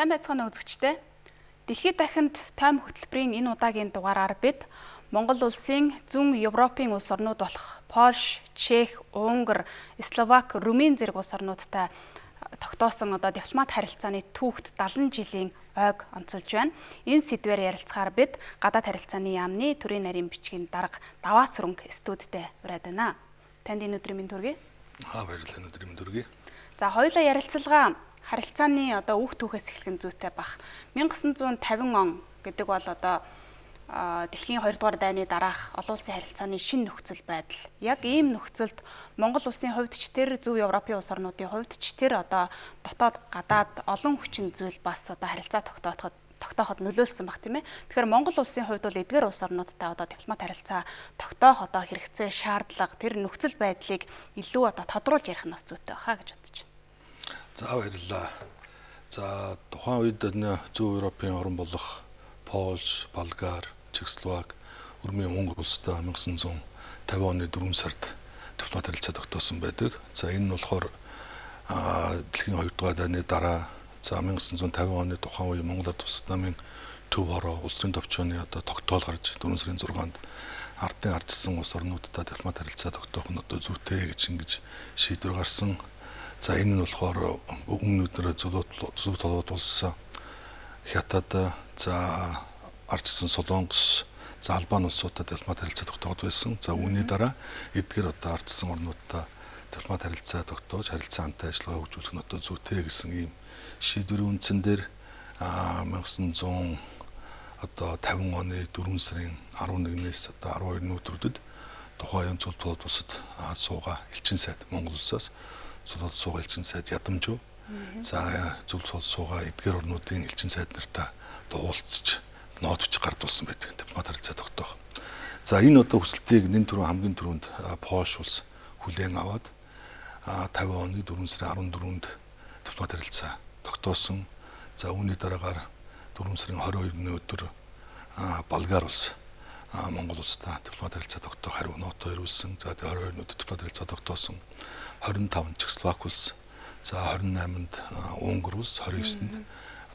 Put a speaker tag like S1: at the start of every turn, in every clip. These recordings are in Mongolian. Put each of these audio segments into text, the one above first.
S1: Сайн байцгаана уу үзэгчдээ. Дэлхийд дахинд тойм хөтөлбөрийн энэ удаагийн дугаараар бид Монгол улсын зүүн Европын улс орнууд болох Польш, Чех, Унгар, Словак, Румын зэрэг улс орнуудтай тогтоосон одоо дипломат харилцааны түүхт 70 жилийн ойг онцолж байна. Энэ сэдвээр ярилцахаар бид гадаад харилцааны яамны төрийн нарийн бичгийн дарга Даваа Сүрэнг студидтэй ураад байна. Танд энэ өдрийн мэнд хүргэе.
S2: Аа, баярлалаа, энэ өдрийн мэнд хүргэе.
S1: За, хоёулаа ярилцлага харилцааны одоо үг түүхээс эхлэх нь зүйтэй бах. 1950 он гэдэг бол одоо дэлхийн 2 дугаар дайны дараах олон улсын харилцааны шинэ нөхцөл байдал. Яг ийм нөхцөлд Монгол улсын хувьд ч тэр зүүн Европын улс орнуудын хувьд ч тэр одоо дотоод гадаад олон хүчин зүйл бас одоо харилцаа тогтооход нөлөөлсөн баг, тийм ээ. Тэгэхээр Монгол улсын хувьд бол эдгээр улс орнуудтай одоо дипломат харилцаа тогтоох одоо хэрэгцээ, шаардлага, тэр нөхцөл байдлыг илүү одоо тодруулж ярих нь бас зүйтэй байхаа гэж бодож байна.
S2: За, баярлалаа. За, тухайн үед зүүн Европын орн болох Польш, Болгар, Чехословак, Өрмийн Унгар улстай 1950 оны 4 сард дипломат харилцаа тогтоосон байдаг. За, энэ нь болохоор дэлхийн 2 дугаар дайны дараа, за, 1950 оны тухайн үе Монгол Ард Улс намын төв хороо улс төрийн товчооны одоо тогтоол гарч 4 сарын 6-нд ардын ардчилсан улс орнуудтай дипломат харилцаа тогтоох нь одоо зүйтэй гэж ингэж шийдвэр гарсан. За, энэ нь болохоор өмнө өдөр зөв толгойд улс Хятад, за, ардчилсан Солонгос, за, Албани улсуудад дипломат харилцаа тогтоогод байсан. За, үүний дараа эдгээр одоо ардчилсан орнуудтай дипломат харилцаа тогтоож, харилцаа хамтын ажиллагаа хөгжүүлэх нь одоо зүйтэй гэсэн ийм шийдвэрийн үндсэн дээр 1900 одоо 50 оны 4 сарын 11-ээс одоо 12-ны өдрүүдэд тухайн зөв толгойд улсад суугаа элчин сайд, Монгол улсаас зөв суугаа элчин сайд Ядамжуу, за, зөв суугаа эдгээр орнуудын элчин сайд нартай дуулцж нот бичиг гардуулсан байдаг, дипломат харилцаа тогтоох. За, энэ одоо хүсэлтийг нэн түрүү хамгийн түрүүнд Польш улс хүлээн аваад 50 оны 4 сарын 14-нд дипломат харилцаа тогтоосон. За, үүний дараагаар 4 сарын 22-ны өдөр Болгар улс Монгол улстай дипломат харилцаа тогтоох хариу нотоо ирүүлсэн. За, тэгээ 22-нд өдөр дипломат харилцаа тогтоосон. 25-нд Чехословак улс, за, 28-нд Унгар улс, 29-нд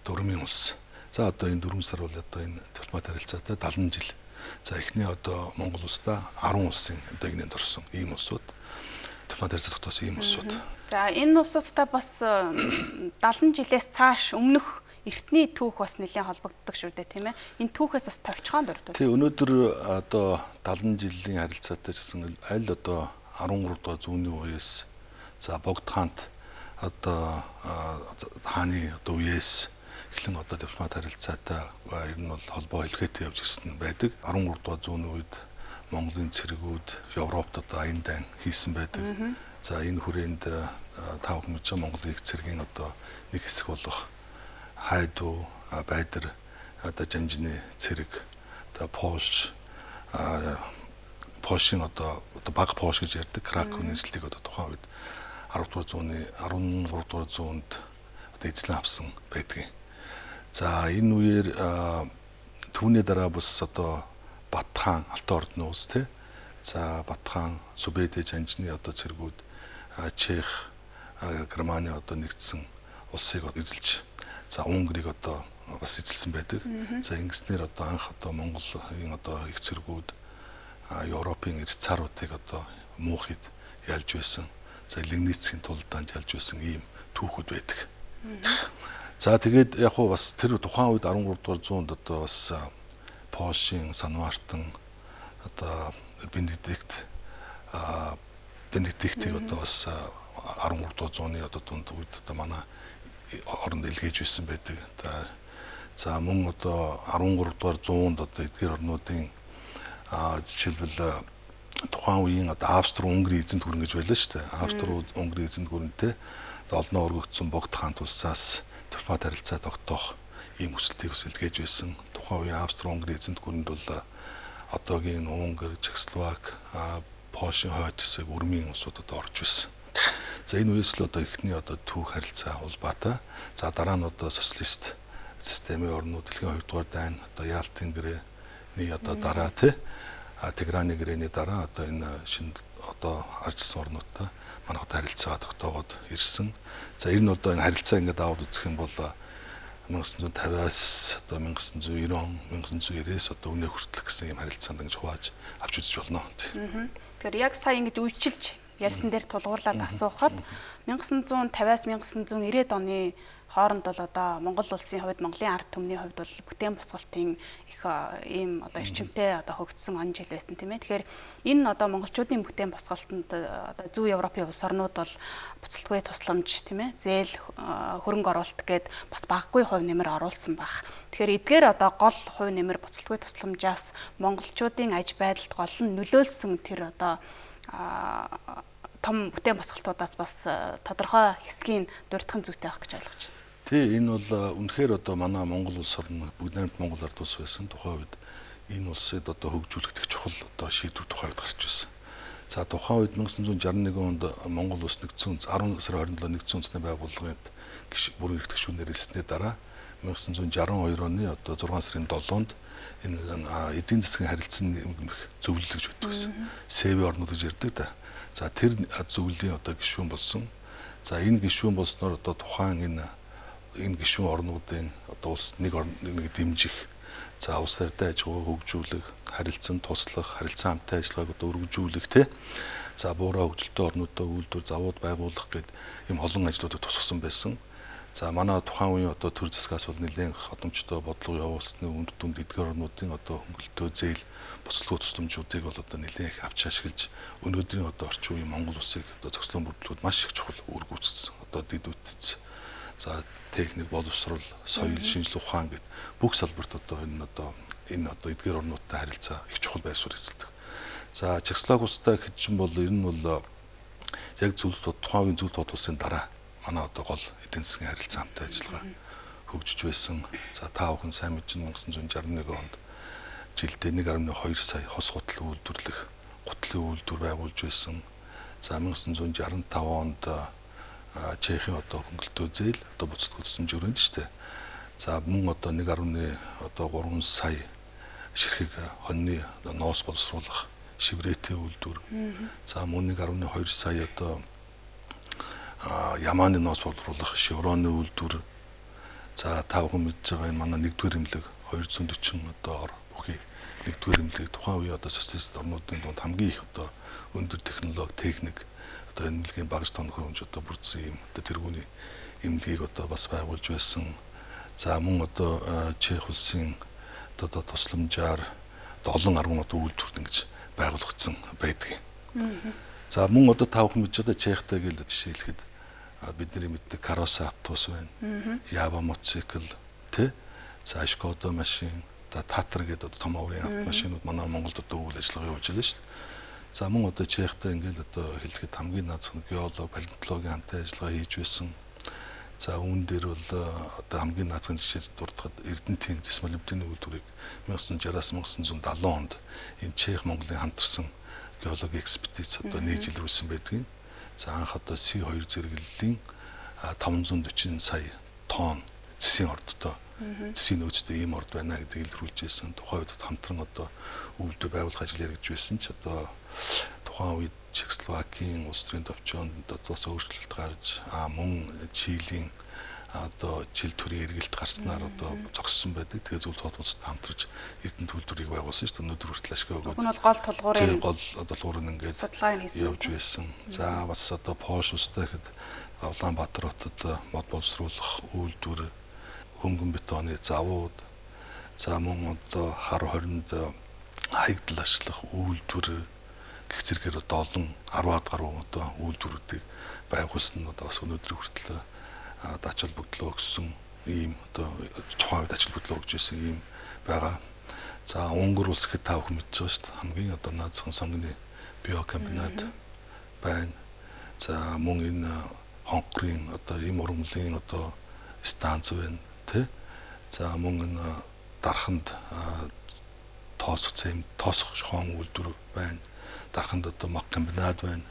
S2: одоо Өрмийн улс. За, одоо энэ 4 сар бол одоо энэ дипломат харилцаатай 70 жил. За, эхний одоо Монгол улстай 10 улсын одоо игнэнд орсон ийм улсууд, дипломат харилцаа тогтоосон ийм улсууд.
S1: За, энэ улсуудтай бас 70 жилээс цааш өмнөх эртний түүх бас нэлээд холбогддог шүү дээ, тийм ээ. Энэ түүхээс бас товчхон дурдвал.
S2: Тий, өнөөдөр одоо 70 жилийн харилцаатай ч гэсэн аль одоо 13 дугаар зууны үеэс, за, Богд хаант одоо хааны одоо үеэс эхлэн одоо дипломат харилцаатай ер нь бол холбоо илгээтэй явж ирсэн байдаг. 13 дугаар зууны үед Монголын цэргүүд Европт одоо аян дайн хийсэн байдаг. За, энэ хүрээнд та бүхэн мэдж байгаа Монголын их цэргийн одоо нэг хэсэг болох Хайду, Байдар одоо Жанжины цэрэг одоо Польш, Польшийн одоо бага Польш гэж ярьдаг Краков нийслэлийг одоо тухайн үед 10 дугаар зууны 13 дугаар зуунд одоо эзлэн авсан байдгийг. За, энэ үеэр түүний дараа бас одоо Бат хаан, Алтан ордны улс, тий. За, Бат хаан, Сүбэдэ Жанжины одоо цэргүүд Чех, Германы одоо нэгдсэн улсыг эзэлж, за, Унгарыг одоо бас эзэлсэн байдаг. За, ингэснээр одоо анх одоо Монголын одоо их цэргүүд Европын рыцаруудыг одоо муухид ялж байсан. За, Лигницкийн тулдаанд ялж байсан ийм түүхүүд байдаг. За, тэгээд яг хуу бас тэр тухайн үед 13 дугаар зуунд одоо бас Польшийн Санвартан одоо Бенедиктийг одоо бас 13 дугаар зууны одоо дунд үед одоо манай оронд илгээж байсан байдаг. За, мөн одоо 13 дугаар зуунд одоо эдгээр орнуудын, жишээлбэл, тухайн үеийн одоо Австро-Унгарын эзэнт гүрэн гэж байлаа шүү дээ. Австро-Унгарын эзэнт гүрэнтэй олноо өргөгдсөн Богд хаант улсаас дипломат харилцаа тогтоох ийм хүсэлтийг бас илгээж байсан. Тухайн үеийн Австро-Унгарын эзэнт гүрэнд бол одоогийн Унгар, Чехословак, Польшийн хойд хэсэг, Өрмийн улсууд одоо орж байсан. За, энэ үеэс л одоо эхний одоо түүх харилцаа улбаатай. За, дараа нь одоо социалист системийн орнууд, дэлхийн 2 дугаар дайн, одоо Ялтын гэрээний одоо дараа, тий, Тегераны гэрээний дараа одоо энэ шинэ одоо ардчилсан орнуудтай манайх харилцаагаа тогтоогоод ирсэн. За, ер нь одоо энэ харилцаа ингээд аваад үзэх юм бол 1950-аас одоо 1990 он, 1990-ээс одоо өнөө хүртэл гэсэн юм харилцаанд ингэж хувааж авч үзэж болно.
S1: Тэгэхээр яг сая ингэж үйлчилж ярьсан дээр тулгуурлаад асуухад 1950-аас 1990-ад оны хооронд бол одоо Монгол улсын хувьд, Монголын ард түмний хувьд бол бүтээн босголтын их ийм одоо эрчимтэй одоо хөгжсөн он жил байсан, тийм ээ. Тэгэхээр энэ одоо монголчуудын бүтээн босголтод одоо зүүн Европын улс орнууд бол буцалтгүй тусламж, тийм ээ, зээл, хөрөнгө оруулалт гээд бас багагүй хувь нэмэр оруулсан байх. Тэгэхээр эдгээр одоо гол хувь нэмэр, буцалтгүй тусламжаас монголчуудын аж байдалд гол нь нөлөөлсөн тэр одоо том бүтээн босголтуудаас бас тодорхой хэсгийг дурдах нь зүйтэй байх гэж ойлгож байна.
S2: Тий, энэ бол үнэхээр одоо манай Монгол улс орн бүгд найрамд Монгол ард улс байсан. Тухайн үед энэ улсыг одоо хөгжүүлэх чухал одоо шийдвэр тухайн үед гарч ирсэн. За, тухайн үед 1961 онд Монгол улс нэгдсэн 10 сарын 27 нэгдсэн үндэсний байгууллагын бүрэн эрх гишүүн нэрлэсний дараа 1962 оны одоо 6 сарын 7-нд энэ эдийн засгийн харилцан нэмэх зөвлөл гэж байдаг гэсэн. СЭВ орнууд гэж ярьдаг да. За, тэр зөвлөлийн одоо гишүүн болсон. За, энэ гишүүн болсноор одоо тухайн энэ гишүүн орнуудын одоо улс нэг нэг дэмжих, за, улс артай аж ахуйг хөгжүүлэх, харилцан туслах, харилцан хамтын ажиллагааг одоо өргөжүүлэх, тэ. За, буурай хөгжилтэй орнуудаа үйлдвэр завууд байгуулах гээд ийм олон ажлуудыг тусгасан байсан. За, манай тухайн үеийн одоо төр засгаас бол нэлээд годомжтой бодлого явуулсны үнд дүнд эдгээр орнуудын одоо хөнгөлөлтөө, зээл, буцалгүй тусламжуудыг бол одоо нэлээд их авч ашиглаж өнөөдрийн одоо орчин үеийн Монгол улсыг одоо зохицлон бүрдлүүд маш их чухал үүрэг гүйцэтсэн. Одоо дэд үтц, за, техник, боловсрол, соёл, шинжлэх ухаан гэд бүх салбарт одоо энэ одоо эдгээр орнуудтай харилцаа их чухал байр суурь эзэлдэг. За, Чехословак улстай гэхэд чинь бол ер нь бол яг зөвлөлт, тухайн үеийн зөвлөлт улсын дараа манай одоо гол эдийн засгийн харилцаа, хамтын ажиллагаа хөгжиж байсан. За, та бүхэн сайн мэдж 1961 онд жилдээ 1.2 сая хос гутал үйлдвэрлэх гутлын үйлдвэр байгуулж байсан. За, 1965 онд Чехийн одоо хөнгөлөлтөө зээл, одоо буцалтгүй тусламж өрөөнд шүү дээ. За, мөн одоо 1.3 сая ширхэг хоньны ноос боловсруулах шиврэтийн үйлдвэр. За, мөн 1.2 сая одоо Яманы ноос боловсруулах шевроны үйлдвэр. За, та бүхэн мэдж байгаа энэ манай нэгдүгээр эмнэлэг, 240 одоо ор бүхий нэгдүгээр эмнэлэг тухайн үеийн одоо социалист орнуудын дунд хамгийн их одоо өндөр технологи, техник одоо эмнэлгийн багаж тоног хөрөнгөж одоо бүрдсэн юм одоо тэргүүний эмнэлгийг одоо бас байгуулж байсан. За, мөн одоо Чех улсын одоо тусламжаар одоо олон арван одоо үйлдвэрт ингэж байгуулагдсан байдаг. За, мөн одоо та бүхэн мэдж одоо Чехтэй гэж жишээ хэлэхэд бидний мэддэг Кароса автобус байна. Ява мотоцикл, тэ? За, Шкода машин, одоо Татра гэдэг одоо том оврын автомашинууд манай Монголд одоо үйл ажиллагаа явуулж байна шүү дээ. За, мөн одоо Чехтэй ингээл одоо хэлэхэд хамгийн наазах нь геолог, палеонтологийн хамтын ажиллагаа хийж байсан. За, үүн дээр бол одоо хамгийн наазахын жишээ дурдахад Эрдэнэтийн зэс молибдены үйлдвэрийг 1960-аас 1970 онд энэ Чех Монголын хамтарсан геологийн экспедиц одоо нээж илрүүлсэн байдгийг. За, анх одоо C2 зэрэглэлийн 540 сая тонн зэсийн ордтой, зэсийн нөөцтэй ийм орд байна гэдгийг илрүүлж байсан. Тухайн үед хамтран одоо үйлдвэр байгуулах ажил яригдж байсан ч одоо тухайн үед Чехословакийн улс төрийн товчоонд одоо бас өөрчлөлт гарч, мөн Чилийн одоо чил төрийн эргэлт гарснаар одоо зогссон байдаг. Тэгээ зөвлөлт хот улсад хамтарч Эрдэнэт үйлдвэрийг байгуулсан шүү дээ. Өнөөдөр хүртэл ашиг өгөөд.
S1: Уг нь бол гол тулгуурын
S2: гол тулгуур нь ингээд
S1: судалгааг хийсэн
S2: явж байсан. За, бас одоо Польш улстай гэхэд Улаанбаатар хотод мод боловсруулах үйлдвэр, хөнгөн бетоны завууд, за, мөн одоо хар хоринд хаягдал ашлах үйлдвэр гэх зэрэгээр одоо олон 10-аад гаруй одоо үйлдвэрүүдийг байгуулсан нь одоо бас өнөөдөр хүртэл ач холбогдлоо өгсөн ийм одоо тухайн үед ач холбогдлоо өгж ирсэн ийм байгаа. За, Унгар улс гэхэд та бүхэн мэдж байгаа шүү дээ. Хамгийн одоо наазахын сонгоны биокомбинат байна. За, мөн энэ хонхрын одоо им ургамлын одоо станц байна, тэ. За, мөн энэ дарханд тоосох цэм, тоосох шохон үйлдвэр байна. Дарханд одоо маг комбинат байна.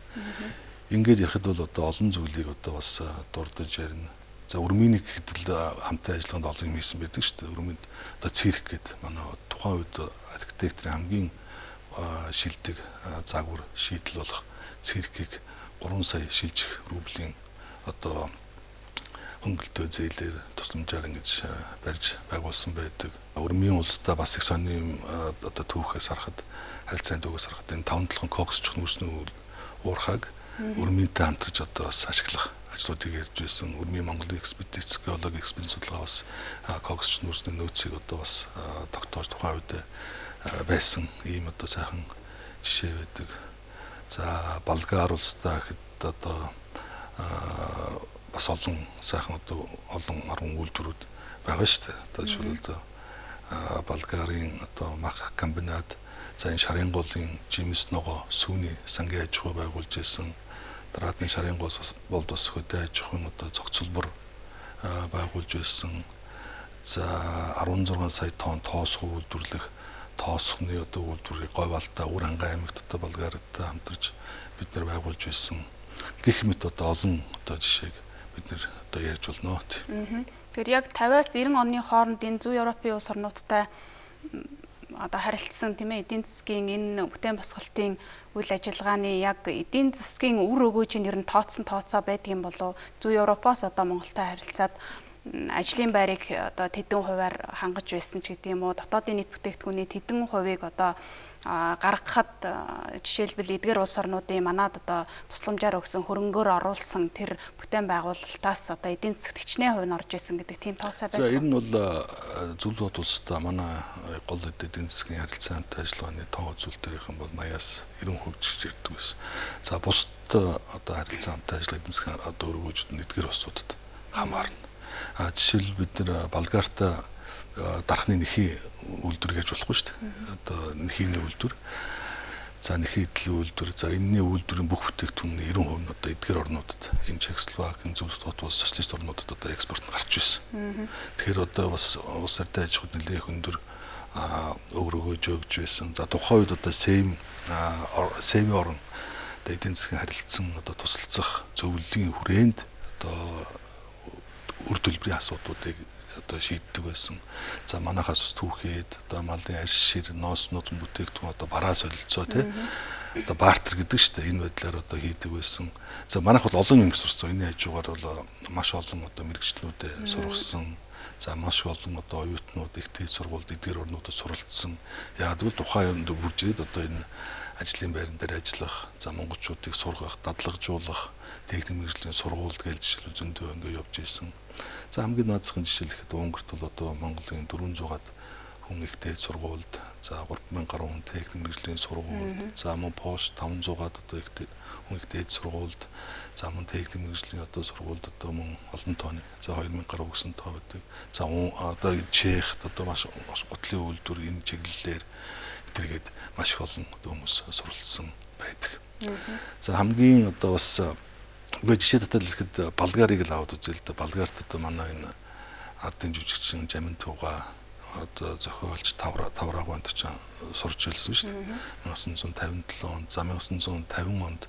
S2: Ингээд ярихад бол одоо олон зүйлийг одоо бас дурдж ярина. За, Өрмөнийг гэхэд л хамтын ажиллагаанд олон юм хийсэн байдаг шүү дээ. Өрмөнд одоо цирк гэдэг манай тухайн үед архитекторын хамгийн шилдэг загвар шийдэл болох циркийг 3 сая шилжих рублийн одоо хөнгөлтөө зээлээр тусламжаар ингэж барьж байгуулсан байдаг. Өрмийн улстай бас их сони юм одоо түүхээс харахад, харилцааны түүхээс харахад энэ 5 7 коксчих нүүрсний уурхайг өрмийнтэй хамтарч одоо бас ашиглах ажлуудыг ярьж байсан. Өрмийн Монголын экспедиц, геологи экспедиц судалгаа бас коксч нүүрсний нөөцийг одоо бас тогтоож тухайн үед байсан ийм одоо сайхан жишээ байдаг. За, Болгар улстай гэхэд одоо бас олон сайхан одоо олон арван үйлдвэрүүд байгаа шүү дээ. Одоо жишээлбэл Болгарын одоо мах комбинат, за, энэ шарын голын жимс, ногоо, сүүний сангийн аж ахуй байгуулж исэн. Дараатын шарын гол болд бас хөдөө аж ахуйн одоо зохицолбор байгуулж байсан. За, 16 сая тонн тоосгоо үйлдвэрлэх тоосгоны одоо үйлдвэрийг Говь-Алтай, Үр Хангай аймагт одоо Болгартай хамтарч бид нар байгуулж байсан. Гэх мэт одоо олон одоо жишээг бид нар одоо ярьж болно.
S1: Тэгэхээр яг 50-аас 90 оны хооронд энэ зүүн Европын улс орнуудтай одоо харилцсан, тийм ээ, эдийн засгийн энэ бүтээн босголтын үйл ажиллагааны яг эдийн засгийн үр өгөөж нь ер нь тооцсон тооцоо байдаг юм болов, зүүн Европоос одоо Монголтой харилцаад ажлын байрыг одоо тэдэн хувиар хангаж байсан ч гэдэг юм уу, дотоодын нийт бүтээгдэхүүний тэдэн хувийг одоо гаргахад жишээлбэл эдгээр улс орнуудын манад одоо тусламжаар өгсөн хөрөнгөөр оруулсан тэр бүтээн байгуулалтаас одоо эдийн засагт хичнээн хувь нь орж исэн гэдэг тийм тооцоо
S2: байдаг. За, ер нь бол Зөвлөлт улстай манай гол эдийн засгийн харилцаантай ажиллагааны тоо үзүүлэлт дээрх юм бол 80-аас 90% гэж ярьдаг байсан. За, бусд одоо харилцаа хамттай ажиллагаа эдийн засгийн одоо өргөөжүүд нь эдгээр улсуудад хамаарна. А жишээлбэл бид нар Болгартай дархны нэхий үйлдвэр гэж болохгүй шүү дээ. Одоо нэхийний үйлдвэр. За, нэхий эдлийн үйлдвэр. За, энэний үйлдвэрийн бүх бүтээгдэхүүний 90% нь одоо эдгээр орнуудад, энэ Чехословак, энэ Зөвлөлт хот улс, социалист орнуудад одоо экспорт нь гарч ирсэн. Тэгэхээр одоо бас улс ардын аж ахуйд нэлээх өндөр өвөр өгөөж өгж байсан. За, тухайн үед одоо Сеймийн орон одоо эдийн засгийн харилцан одоо тусалцах зөвлөлийн хүрээнд одоо үр төлбөрийн асуудлуудыг одоо шийддэг байсан. За, манайхаас түүхээд одоо малын арь шир, ноос нузан бүтээгдэхүүн одоо бараа солилцоо, тий, одоо бартер гэдэг шүү дээ. Энэ байдлаар одоо хийдэг байсан. За, манайх бол олон юм сурсан. Энэ хажуугаар бол маш олон одоо мэргэжлүүдээ сургасан. За, маш олон одоо оюутнууд их дээд сургуульд, эдгээр орнуудад суралцсан. Яг гэвэл тухайн юмд бүрж ирээд одоо энэ ажлын байран дээр ажиллах, за, монголчуудыг сургах, дадлагжуулах, техник мэргэжлийн сургуульд гэж жишээлбэл зөндөө ингээ явж исэн. За, хамгийн наазахын жишээ гэхэд Унгарт бол одоо Монголын 400-аад хүн их дээд сургуульд, за, 3000 гаруй хүн техник мэргэжлийн сургуульд, за, мөн Польш 500-аад одоо их хүн их дээд сургуульд, за, мөн техник мэргэжлийн одоо сургуульд одоо мөн олон тооны, за, 2000 гаруй гэсэн тоо байдаг. За, одоо Чехт одоо маш гутлын үйлдвэр энэ чиглэлээр тэргээд маш их олон одоо хүмүүс суралцсан байдаг. За, хамгийн одоо бас үгүй жишээ татал хэлэхэд Болгарыг л аваад үзье л да. Болгарт одоо манай энэ ардын жүжигчин Жамин Туга одоо зохиолч Тавраг онд ч сурч ирсэн шүү дээ. 1957 онд, за, 1950 онд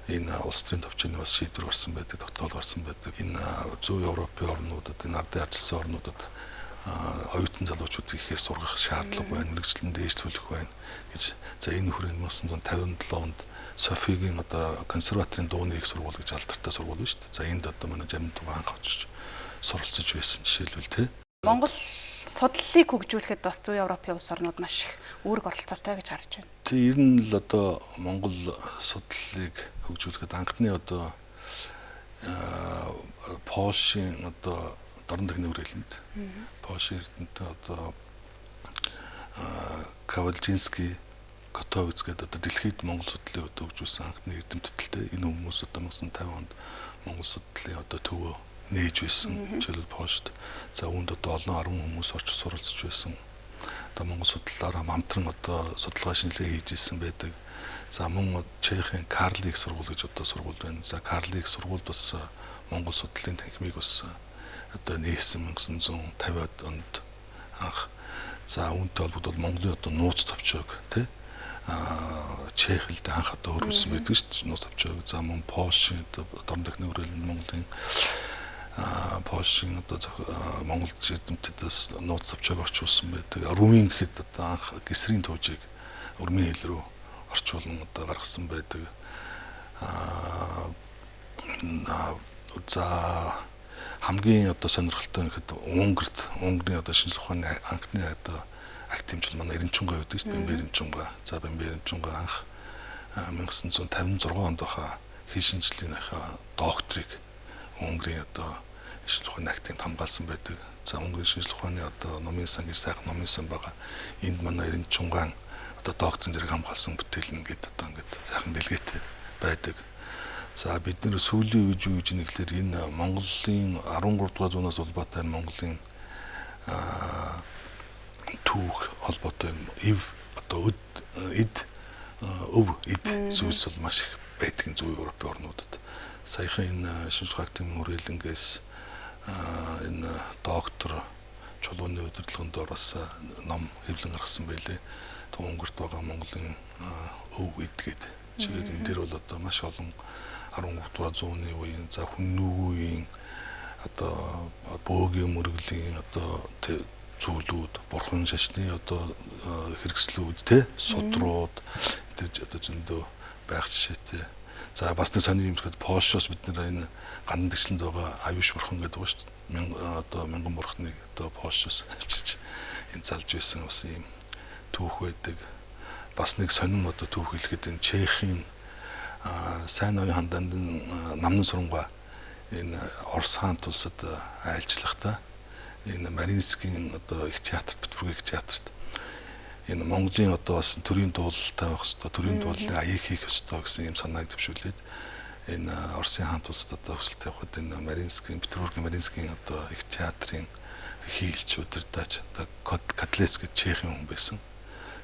S2: энэ улс төрийн төвчний бас шийдвэр гарсан байдаг, тогтоол гарсан байдаг. Энэ зүүн Европын орнуудад, энэ ардын арчилсан орнуудад оюутан залуучуудыг ихээр сургах шаардлага байна, мэргэжлэн дээшлүүлэх байна гэж. За, энэ хүрээнд 1957 онд Софигийн одоо консерваторийн дууны их сургууль гэж алдартай сургууль байна шүү дээ. За, энд одоо манай Жамин Туга анх очиж суралцж байсан жишээлбэл, тий.
S1: Монгол судлалыг хөгжүүлэхэд бас зүүн Европын улс орнууд маш их үүрэг оролцоотой гэж харж байна.
S2: Тий, ер нь л одоо Монгол судлалыг хөгжүүлэхэд анхны одоо Польшийн одоо дорн дахны хүрээлэнд Польшийн эрдэмтэн одоо Кавалжинский, Котовиц гэдэг одоо дэлхийд Монгол судлалыг одоо хөгжүүлсэн анхны эрдэмтдэлтэй энэ хүмүүс одоо 1950 онд Монгол судлалын одоо төвөө нээж байсан. Жишээлбэл Польшд. За, үүнд одоо олон 10 хүмүүс орж суралцж байсан. Одоо Монгол судлалаараа хамтран одоо судалгаа шинжилгээ хийж исэн байдаг. За, мөн Чехийн Карл их сургууль гэж одоо сургууль байна. За, Карл их сургуульд бас Монгол судлалын танхимыг бас одоо нээсэн 1950-ад онд анх. За, үүнтэй холбогдвол Монголын одоо нууц товчоог, тий, Чехэлд анх одоо хөрвүүлсэн байдаг шүү дээ, нууц товчоог. За, мөн Польшийн одоо дорн дахны хүрээлэнд Монголын, Польшийн одоо Монгол эрдэмтэдээс нууц товчоог орчуулсан байдаг. Румын гэхэд одоо анх гисрийн туужийг урмын хэл рүү орчуулан одоо гаргасан байдаг. За, Хамгийн одоо сонирхолтой гэхэд Унгарт Унгарын одоо шинжлэх ухааны анхны одоо академич бол манай Эренчүнга байдаг шүү дээ. Бямба Эренчүнга. За, Бямба Эренчүнга анх 1956 онд баха хэл шинжлэлийн докторыг Унгарын одоо шинжлэх ухааны академид хамгаалсан байдаг. За, Унгарын шинжлэх ухааны одоо номын сан гэж сайхан номын сан байгаа. Энд манай Эренчүнгаан одоо докторын зэрэг хамгаалсан бүтээл нь ингээд одоо ингээд сайхан дэлгээтэй байдаг. За, бид нэр сүүлийн үед юу гэж нэглэр энэ Монголын 13 дугаар зуунаас улбаатай Монголын түүх холбоотой эв одоо эд өв эд зүйлс бол маш их байдаг зүүн Европын орнуудад. Саяхан энэ шинжлэх академийн хүрээлэнгээс энэ доктор чулууны удирдлагын дор бас ном хэвлэн гаргасан байлээ. Тэг Унгарт байгаа Монголын өв эд гээд. Жишээлбэл, энэ дээр бол одоо маш олон 13 дугаар зууны үеийн, за, хүннүг үеийн, одоо бөөгийн мөргөлийн одоо зүйлүүд, бурхан шашны одоо хэрэгслүүд те, судрууд тэр одоо зөндөө байх жишээтэй. За, бас нэг сони юм гэхэд Польшоос бид нэр энэ гандан тэгшлэнд байгаа Аюуш бурхан гэдэг байгаа шүү дээ. Одоо мянган бурхныг одоо Польшоос авчирч энэ залж байсан бас ийм түүх байдаг. Бас нэг сонин одоо түүх хэлэхэд энэ Чехийн сайн оюун хандаанд намнан сурангаа энэ Орос хаант улсад айлчлахдаа энэ Маринскийн одоо их театрт, Петербургийн их театрт энэ Монголын одоо бас төрийн дуулалтай байх ёстой, төрийн дуулалын аяыг хийх ёстой гэсэн юм санааг дэвшүүлээд энэ Оросын хаант улсад одоо хүсэлт тавихад энэ Маринскийн, Петербургийн Маринскийн одоо их театрын хийлч удирдаач одоо Котлец гэж чехийн хүн байсан.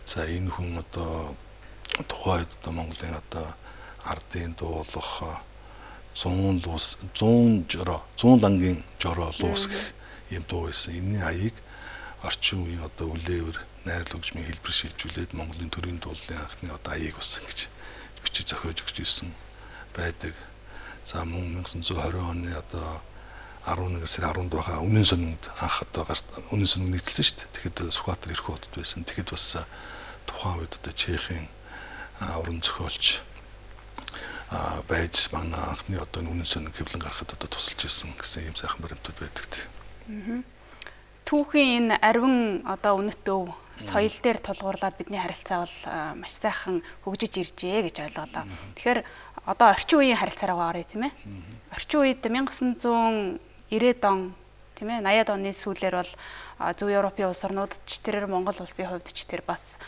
S2: За, энэ хүн одоо тухайн үед одоо Монголын одоо ардын дуулах 100 луус 100 жороо 100 лангийн жороо луус гэх ийм дуу байсан. Энэний аяыг орчин үеийн одоо үлээвэр найрлал хөгжмийн хэлбэр шилжүүлээд Монголын төрийн дуулалын анхны одоо аяыг бас ингэж бичиж зохиож өгч ирсэн байдаг. За, мөн 1920 оны одоо 11 сарын 10-нд байгаа Өмнөн сонинд анх одоо гарт Өмнөн сонин нийтэлсэн шүү дээ. Тэгэхэд Сүхбаатар эрхүү хотод байсан. Тэгэхэд бас тухайн үед одоо Чехийн уран зохиолч байж манай анхны одоо үнэн сонин хэвлэн гаргахад одоо тусалж ирсэн гэсэн ийм сайхан баримтууд байдаг.
S1: Түүхийн энэ ариван одоо үнэт өв соёл дээр тулгуурлаад бидний харилцаа бол маш сайхан хөгжиж иржээ гэж ойлголоо. Тэгэхээр одоо орчин үеийн харилцаа руу оръё, тийм ээ. Орчин үед 1990-ад он, тийм ээ, 80-ад оны сүүлээр бол Зүүн Европын улс орнуудад ч тэрээр Монгол улсын хувьд ч тэр бас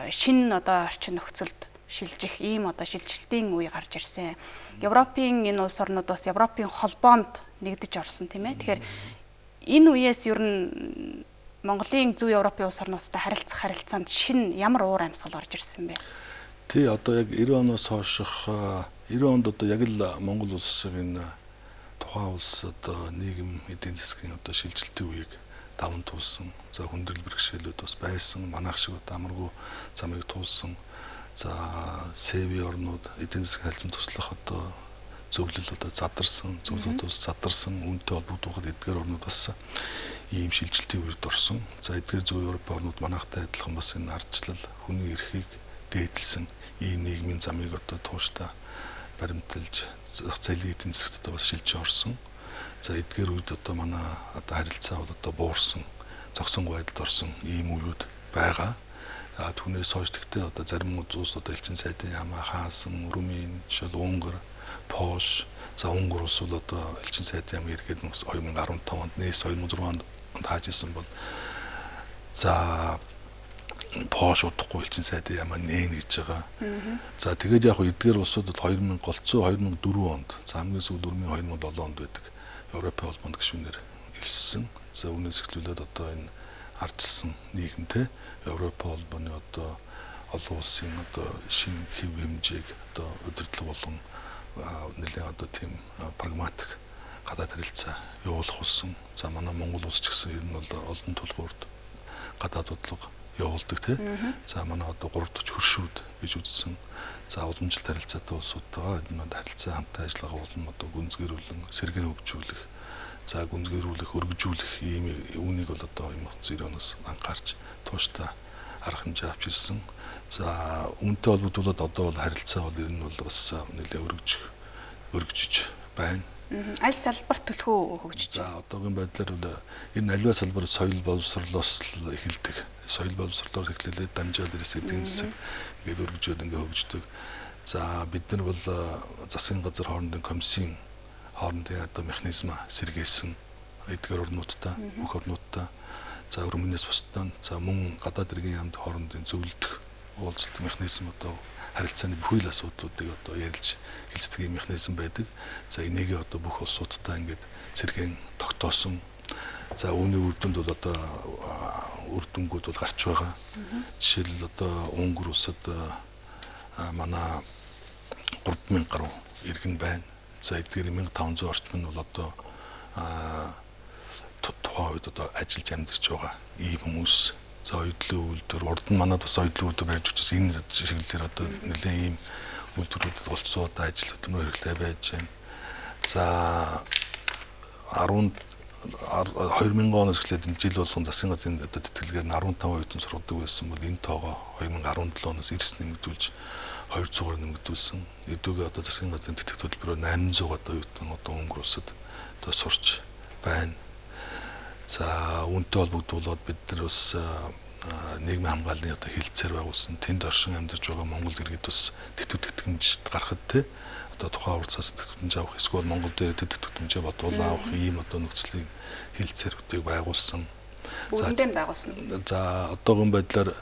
S1: шинэ одоо орчин нөхцөлд шилжих ийм одоо шилжилтийн үе гарч ирсэн. Европын энэ улс орнууд бас Европын холбоонд нэгдэж орсон, тийм ээ. Тэгэхээр энэ үеэс ер нь Монголын Зүүн Европын улс орнуудтай харилцах харилцаанд шинэ ямар уур амьсгал орж ирсэн бэ?
S2: Тий, одоо яг 90 оноос хойших 90 онд одоо яг л Монгол улс шиг энэ тухайн улс одоо нийгэм эдийн засгийн одоо шилжилтийн үеийг даван туулсан. За, хүндрэл бэрхшээлүүд бас байсан. Манайх шиг одоо амаргүй замыг туулсан. За, СЭВ орнууд эдийн засгийн харилцаанд туслах одоо зөвлөл одоо задарсан, зөвлөлд ус задарсан, үүнтэй холбогдуулахад эдгээр орнууд бас ийм шилжилтийн үед орсон. За, эдгээр зүүн Европын орнууд манайхтай адилхан бас энэ ардчлал, хүний эрхийг дээдэлсэн ийм нийгмийн замыг одоо тууштай баримталж зах зээлийн эдийн засагт одоо бас шилжиж орсон. За, эдгээр үед одоо манай одоо харилцаа бол одоо буурсан, зогсоонгүй байдалд орсон ийм үеуд байгаа. А түүнээс хойш тэгтээ одоо зарим улс одоо элчин сайдын яамаа хаасан, Румын, жишээл Унгар, Польш, за, Унгар улс бол одоо элчин сайдын яам эргээд 2015 онд нээс 2006 онд хааж исэн бол, за, Польш удахгүй элчин сайдын яамаа нээн гэж байгаа. За, тэгээд яг эдгээр улсууд бол 2000 голцоо 2004 онд, за, хамгийн сүүлд өрмийн 2007 онд байдаг Европын холбоонд гишүүнээр элссэн. За, үүнээс эхлүүлээд одоо энэ ардчилсан нийгэмтэй Европын холбооны одоо олон улсын одоо шинэ хэв хэмжээг одоо удирдлага болон нэлээд одоо тийм прагматик гадаад харилцаа явуулах болсон. За, манай Монгол улс ч гэсэн ер нь бол олон тулгуурт гадаад бодлого явуулдаг, тий. За, манай одоо 3 дахь хөршүүд гэж үзсэн. За, уламжлалт харилцаатай улсуудтайгаа энэ харилцаа хамтаа ажиллагаа болон одоо гүнзгийрүүлэн сэргээн хөгжүүлэх, за, гүнзгийрүүлэх, өргөжүүлэх ийм үүнийг бол одоо 1990 оноос анхаарч тууштай арга хэмжээ авч ирсэн. За, үүнтэй холбогдуулаад одоо бол харилцаа бол ер нь бол бас нэлээд өргөжиж байна.
S1: Аль салбар төлхөө хөгжиж
S2: байна? За одоогийн байдлаар бол энэ аливаа салбар соёл боловсрлоос эхэлдэг. Соёл боловсрлоор эхлэлээ дамжаад ирсэн эдийн засаг ингээд өргөжөөд ингээд хөгждөг. За бид нар бол засгийн газар хоорондын комиссийн хоорондын одоо механизм сэргээсэн эдгээр орнуудтай, бүх орнуудтай, за өрмөнөөс бусдад, за мөн гадаад иргэн яамд хоорондын зөвлөдөх уулзалт механизм одоо харилцааны бүхий л асуудлуудыг одоо ярилж хэлцдэг юм механизм байдаг. За энийг одоо бүх улсуудтай ингээд сэргээн тогтоосон. За үүний үр дүнд бол одоо үр дүнгууд бол гарч байгаа. Жишээлбэл одоо Унгар улсад манай 3000 гаруй иргэн байна. За эдгээр 1500 орчим нь бол одоо тухайн үед одоо ажиллаж амьдарч байгаа ийм хүмүүс. За оюутлын үйлдвэр урд нь манад бас оюутлын үйлдвэр барьж өгчөөс энэ чиглэлээр одоо нэлээд ийм үйлдвэрүүдэд голцоо одоо ажил хөдөлмөр хэрэгтэй байж байна. За 2000 оноос эхлээд энэ жил болгон засгийн газрын одоо тэтгэлгээр нь 15 оюутан сургадаг байсан бол энэ тоогоо 2017 оноос эрс нэмэгдүүлж 200-аар нэмэгдүүлсэн. Эдүүгээ одоо засгийн газрын тэтгэх төлбөрөөр 800 одоо оюутан одоо Унгар улсад одоо сурч байна. За үүнтэй холбогдуулаад бид нар бас нийгмийн хамгааллын одоо хилцээр байгуулсан. Тэнд оршин амьдарч байгаа Монгол иргэд бас тэтгэв тэтгэмж гаргахад те одоо тухайн урцаас тэтгэмж авах эсвэл Монгол дээр тэтгэв тэтгэмжээ бодуулаа авах ийм одоо нөхцөлийг хилцээрүүдийг байгуулсан.
S1: Бүгдэнд нь байгуулсан.
S2: За одоогийн байдлаар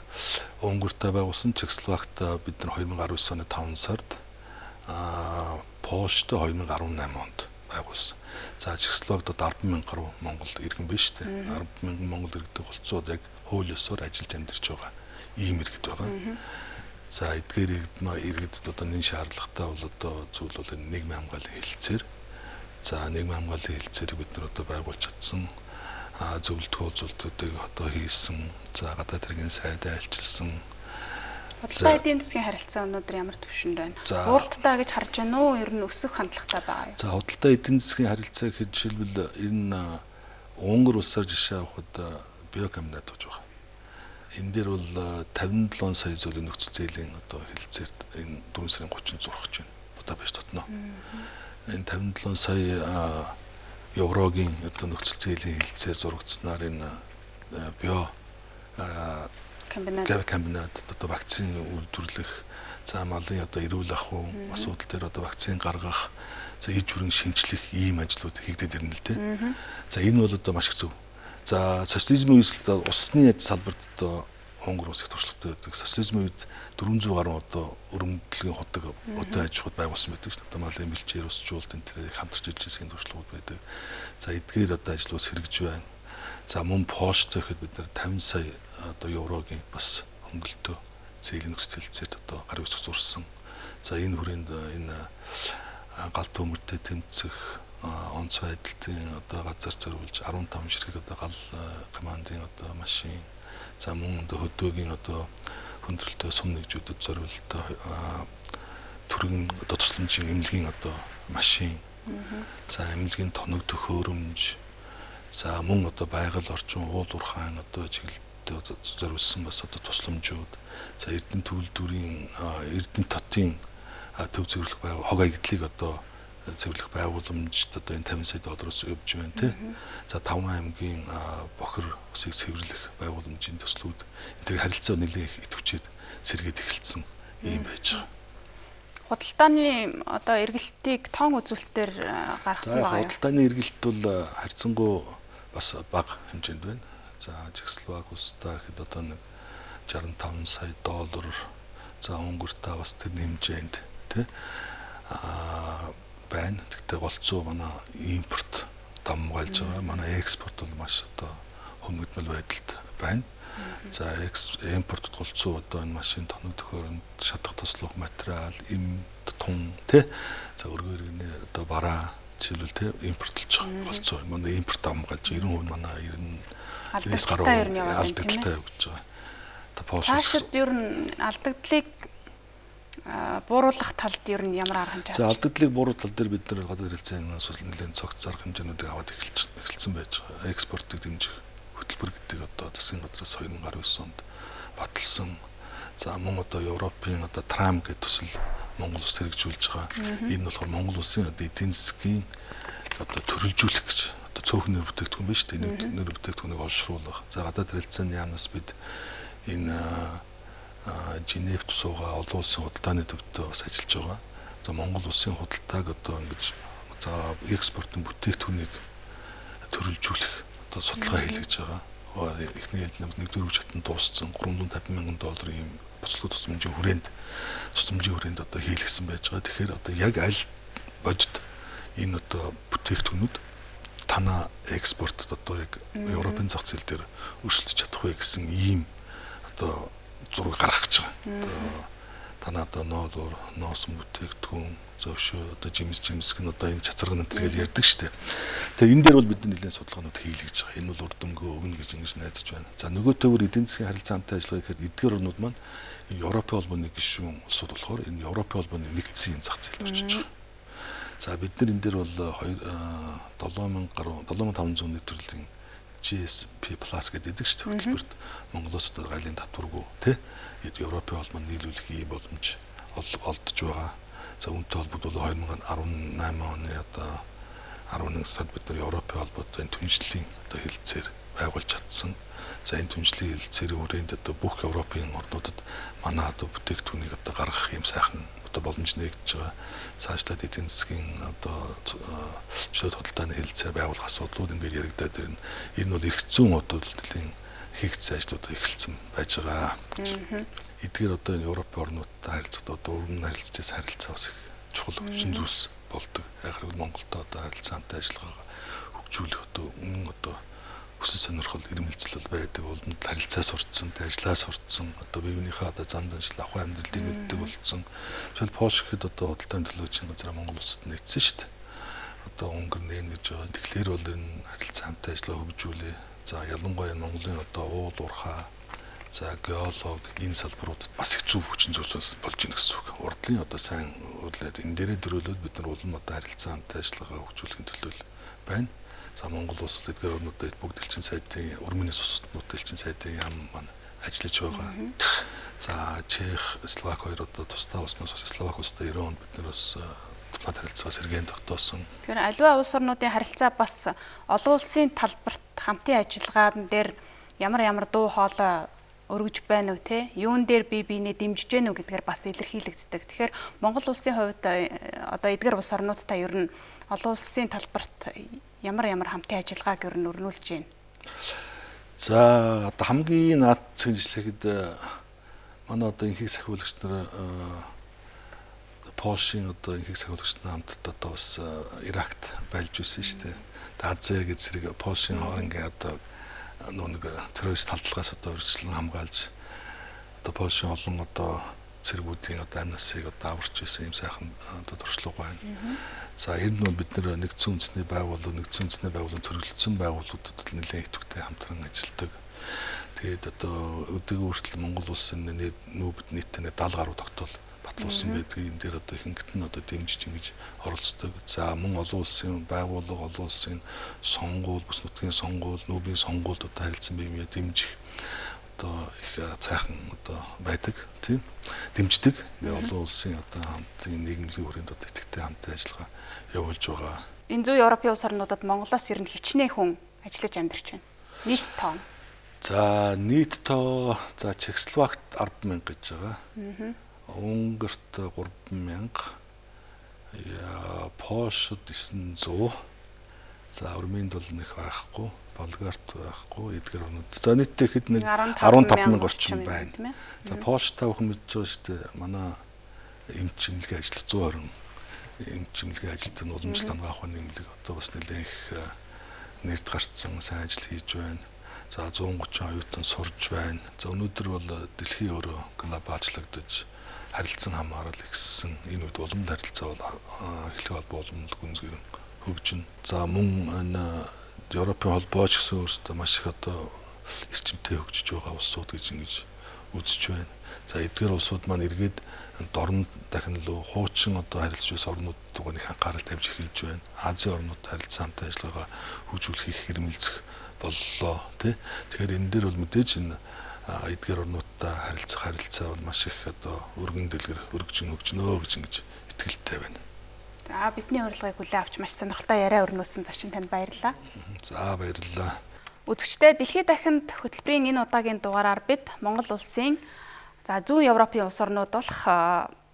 S2: Унгартай байгуулсан, Чехословакт бид нар 2019 оны 5 сард, Польштай 2018 онд байгуулсан. За Чехословакт одоо 10,000 гаруй Монгол иргэн биш үү? 10,000 Монгол иргэдийн голцоод яг хууль ёсоор ажиллаж амьдарч байгаа ийм иргэд байгаа. За эдгээр иргэдэд одоо нэн шаардлагатай бол одоо зүйл бол энэ нийгмийн хамгааллын хэлтсээр. За нийгмийн хамгааллын хэлтсээрийг бид нар одоо байгуулж чадсан. Зөвлөдгөө үзүүлэлтүүдийг одоо хийсэн. За гадаад хэргийн сайд айлчилсан.
S1: Худалдаа эдийн засгийн харилцаа өнөөдөр ямар түвшинд байна? Уурттай гэж харж байна уу? Ер нь өсөх хандлагатай байгаа юу?
S2: За худалдаа эдийн засгийн харилцаа гэхэд жишээлбэл ер нь Унгар улсаар жишээ авахад биокомбинат гэж байгаа. Энэ дээр бол 57 сая зүйлийн нөхцөл зээлийн одоо хэлэлцээрт энэ 4 сарын 30-нд зурх гэж байна. Будапешт хотноо. Энэ 57 сая еврогийн одоо нөхцөл зээлийн хэлэлцээр зурагдсанаар энэ био комбинат одоо вакцины үйлдвэрлэх, за малын одоо эрүүл ахуй асуудал дээр одоо вакцин гаргах, за иж бүрэн шинчлэх ийм ажлууд хийгдээд ирнэ л дээ. За энэ бол одоо маш их зөв. За социализмын үеэс усны салбарт одоо Унгар улс их туршлагатай байдаг. Социализмын үед 400 гаруй одоо өрөмдлөгийн худаг өдөө аж ахуйд байгуулсан байдаг шүү дээ. Одоо малын бэлчээр усжуулт энэ тэрийг хамтарч ижил засгийн туршлагууд байдаг. За эдгээр одоо ажлууд хэрэгж байна. За мөн Польштой гэхэд бид нар 50 сая одоо еврогийн бас хөнгөлтөө зээлийн нөхцөл хэлэлцээрт одоо гар үсэг зурсан. За энэ хүрээнд энэ гал төмөртэй тэмцэх онц байдалтын одоо газар зориулж 15 ширхэг одоо гал командын одоо машин, за мөн одоо хөдөөгийн одоо хүндрэлтэй сум нэгжүүдэд зориултаа түргэн одоо тусламжийн эмнэлгийн одоо машин, за эмнэлгийн тоног төхөөрөмж, за мөн одоо байгаль орчин уул уурхайн одоо чиглэлд зориулсан бас одоо тусламжууд, за Эрдэнэ төвлөрийн Эрдэнэ хотын төв цэвэрлэх байг хог аягдлыг одоо цэвэрлэх байгууламжид одоо энэ 50 сая доллароос явж байна тий. За 5 аймгийн бохир усыг цэвэрлэх байгууламжийн төслүүд энэ төр харилцаа нэлээд идэвхжээд сэргээд эхэлсэн ийм байж байгаа.
S1: Худалдааны одоо эргэлтийг тоон үзүүлэлтээр гаргасан байгаа юу?
S2: Худалдааны эргэлт бол харьцангуй бас бага хэмжээнд байна. За Чехословак улстай гэхэд одоо нэг 65 сая доллар, за Унгартай бас тэр хэмжээнд тий байна. Тэгтээ голцоо манай импорт давмгайлж байгаа. Манай экспорт бол маш одоо хөнгөдмөл байдалд байна. За импортод голцоо одоо энэ машин тоног төхөөрөмж, шатах туслах материал, эм тун тий. За өргөө иргэний одоо бараа жишээлбэл тий импортлж байгаа. Голцоо манай импорт давмгайлж 90% манай 90-ээс гаруй алдагдaltaй явж байгаа. Одоо
S1: Цаашид ер нь алдагдлыг бууруулах талд ер нь ямар арга хэмжээ?
S2: За алдагдлыг бууруулах тал дээр бид нар гадаад харилцааны асуудал нэлээд цогц арга хэмжээнүүдийг аваад эхэлсэн байж байгаа. Экспортыг дэмжих хөтөлбөр гэдэг одоо засгийн газраас 2019 онд баталсан. За мөн одоо Европын одоо Трам гэдэг төсөл Монгол улс хэрэгжүүлж байгаа. Энэ болохоор Монгол улсын одоо эдийн засгийн одоо төрөлжүүлэх гэж одоо цөөхөн нэр бүтээгдэхүүн биш үү? Нэр бүтээгдэхүүнийг олшруулах. За гадаад харилцааны яамнаас бид энэ Женевт суугаа олон улсын худалдааны төвдөө бас ажиллаж байгаа. За Монгол улсын худалдааг одоо ингэж за экспортын бүтээгдэхүүнийг төрөлжүүлэх одоо судалгаа хийлгэж байгаа. Эхний ээлжинд 1-р үе шатнд дууссан 350 мянган долларын юм боцлог тусламжийн хүрээнд одоо хийлгсэн байж байгаа. Тэгэхээр одоо яг аль бодит энэ одоо бүтээгдэхүүнүүд танаа экспортод одоо яг Европын зах зээл дээр өрсөлдөж чадах вэ гэсэн ийм одоо зураг гаргах гэж байгаа. Одоо танаа одоо ноолуур, ноосон бүтээгдэхүүн, зөшөө одоо жимс гэн одоо энэ чацарга энэ төр гэж ярьдаг шүү дээ. Тэгээ энэ дээр бол бид нэлээд судалгаанууд хийлгэж байгаа. Энэ бол үр дүнгөө өгнө гэж ингэж найдаж байна. За нөгөө төвөр эдийн засгийн харилцаантай ажиллагаа гэхээр эдгээр орнууд маань энэ Европын холбооны гишүүн улсууд болохоор энэ Европын холбооны нэгдсэн юм зах зээлд очиж байгаа. За бид нар энэ дээр бол 7000 гаруй 7500 нэг төрлийн GSP Plus гэдэг шүү дээ. Хөтөлбөрт Монголоос одоо галын татваргүй тий Европын холбоонд нийлүүлэх ийм боломж олдож байгаа. За үүнтэй холбогдвол 2018 оны одоо 11 сард бид нар Европын холбоотой энэ түншлэлийн одоо хэлэлцээр байгуулж чадсан. За энэ түншлэлийн хэлэлцээрийн хүрээнд одоо бүх Европын орнуудад манай одоо бүтээгдэхүүнийг одоо гаргах ийм сайхан одоо боломж нэгдэж байгаа. Цаашлаад эдийн засгийн одоо чөлөөт худалдааны хэлэлцээр байгуулах асуудлууд ингээд яригадаад ирнэ. Энэ бол эрх зүйн одоо нэлийн хийгдсэн ажлууд эхэлсэн байж байгаа. Эдгээр одоо энэ Европын орнуудтай харилцахад одоо өргөн харилцаас харилцаа бас их чухал хүчин зүйлс болдог. Яг хэрэг Монголд одоо харилцаантай ажиллагаагаа хөгжүүлэх одоо үнэн одоо хүсэл сонирхол ирмэлзэл байдаг. Улмд харилцаа сурцсан, ажиллаа сурцсан, одоо бие биенийхээ одоо зан заншил ахуй амьдралыг мэддэг болцсон. Жишээл Польш гэхэд одоо худалдааны төлөөчийн газар Монгол улсад нэгдсэн шүү дээ. Одоо Унгар нэн гэж байгаа. Тэгэхээр бол энэ харилцаа хамтын ажиллагаа хөгжүүлээ. За ялангуяа Монголын одоо уул уурхай, за геолог энэ салбаруудад бас их зөв хүчин зүйлс болж ийн гэсэн үг. Урдлын одоо сайн үрлээд энэ дээрээ дөрөөлөөд бид нар улам одоо харилцаа хамтын ажиллагаа хөгжүүлэхийн төлөө байна. За Монгол улс эдгээр орнуудад бүгд элчин сайдын өрмөнөөс бусднууд элчин сайдын яам маань ажиллаж байгаа. За Чех, Словак хоёр одоо тусдаа улснаас бас Словак улстай 90 онд бид нар бас дипломат харилцаа сэргээн тогтоосон.
S1: Тэгэхээр аливаа улс орнуудын харилцаа бас олон улсын талбарт хамтын ажиллагаан дээр ямар дуу хоолой өргөж байна уу те? Юун дээр бие биенээ дэмжиж байна уу гэдгээр бас илэрхийлэгддэг. Тэгэхээр Монгол улсын хувьд одоо эдгээр улс орнуудтай ер нь олон улсын талбарт ямар хамтын ажиллагааг ер нь өрнүүлж байна?
S2: За одоо хамгийн наад зэгнэжлэхэд манай одоо инхийг сахиулагч нар Польшийн одоо инхийг сахиулагч нар хамтд одоо бас Иракт байлж байсан шүү дээ. Азия гэж зэрэг Польшийн хоорон одоо нэг террорист халдлагаас одоо өргөжлөн хамгаалж одоо Польшийн олон одоо цэргүүдийн одоо амь насыг одоо аварч байсан юм сайхан одоо туршлага байна. За ер нь бол бид нэр нэгдсэн үндэсний байгууллага, нэгдсэн үндэсний байгууллагын төрөлдсөн байгууллагуудад нэлээд идэвхтэй хамтран ажилладаг. Тэгээд одоо өдөргөө хүртэл Монгол улсын нүүбд нийтдээ 70 гаруй тогтоол батлуулсан байдгийг энэ дээр одоо ихэнхэд нь одоо дэмжиж ингэж оролцдог. За мөн олон улсын байгууллага, олон улсын сонгуул, бүс нутгийн сонгуул, нүүбийн сонгуульд одоо харилцан бие биенээ дэмжих одоо их цайхан одоо байдаг тийм дэмждэг. Тэгээ олон улсын одоо хамтын нийгэмлэгийн хүрээнд одоо идэвхтэй хамтын ажиллагаа явуулж байгаа.
S1: Энэ зүүн Европын улс орнуудад Монголоос ер нь хичнээн хүн ажиллаж амьдарч байна. Нийт тоо.
S2: За нийт тоо за Чехословакт 10,000 гэж байгаа. Унгарт 3,000, Польшид 900. За Өрмөнд бол нэг байхгүй, Болгарт байхгүй, эдгээр орнууд. За нийтдээ хэд нэг 15,000 орчим байна. За Польш та бүхэн мэдж байгаа шүү дээ. Манай эмч эмнэлгийн ажилт 120 эмч эмнэлгийн ажилтны уламжлалт анагаах ухааны эмнэлэг одоо бас нэлээд их нэрд гарцсан сайн ажил хийж байна. За 130 оюутан сурж байна. За өнөөдөр бол дэлхийн өөрөө глобалчлагдаж харилцан хамаарал ихссэн. Энэ үед уламжлалт харилцаа бол эхлэх холбоо уламжлалт гүнзгийрэн хөгжинэ. За мөн энэ Европын холбоо ч гэсэн өөрсдөө маш их одоо эрчимтэй хөгжиж байгаа улсууд гэж ингэж үзэж байна. За эдгээр улсууд маань эргээд дорн дахин руу хуучин одоо харилцаж байсан орнууд руу их анхаарал тавьж эхэлж байна. Азийн орнууд харилцан хамтын ажиллагаагаа хөгжүүлэх их хэрмэлзэх боллоо тий. Тэгэхээр энэ дээр бол мэдээж энэ эдгээр орнуудтай харилцах харилцаа бол маш их одоо өргөн дэлгэр өргөжин хөгжнөө гэж ингэж итгэлтэй байна.
S1: За, бидний урилгыг хүлээн авч маш сонирхолтой яриа өрнүүлсэн зочин танд баярлалаа.
S2: За, баярлалаа.
S1: Үзэгчдээ, Дэлхийд дахинд хөтөлбөрийн энэ удаагийн дугаараар бид Монгол улсын за зүүн Европын улс орнууд болох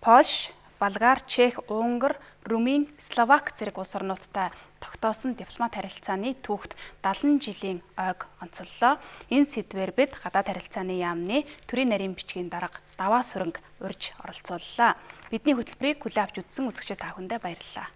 S1: Польш, Болгар, Чех, Унгар, Румын, Словак зэрэг улс орнуудтай тогтоосон дипломат харилцааны түүхт 70 жилийн ойг онцоллоо. Энэ сэдвээр бид гадаад харилцааны яамны төрийн нарийн бичгийн дарга Даваа Сүрэнг урьж оролцууллаа. Бидний хөтөлбөрийг хүлээн авч үзсэн үзэгчид та бүхэндээ баярлалаа.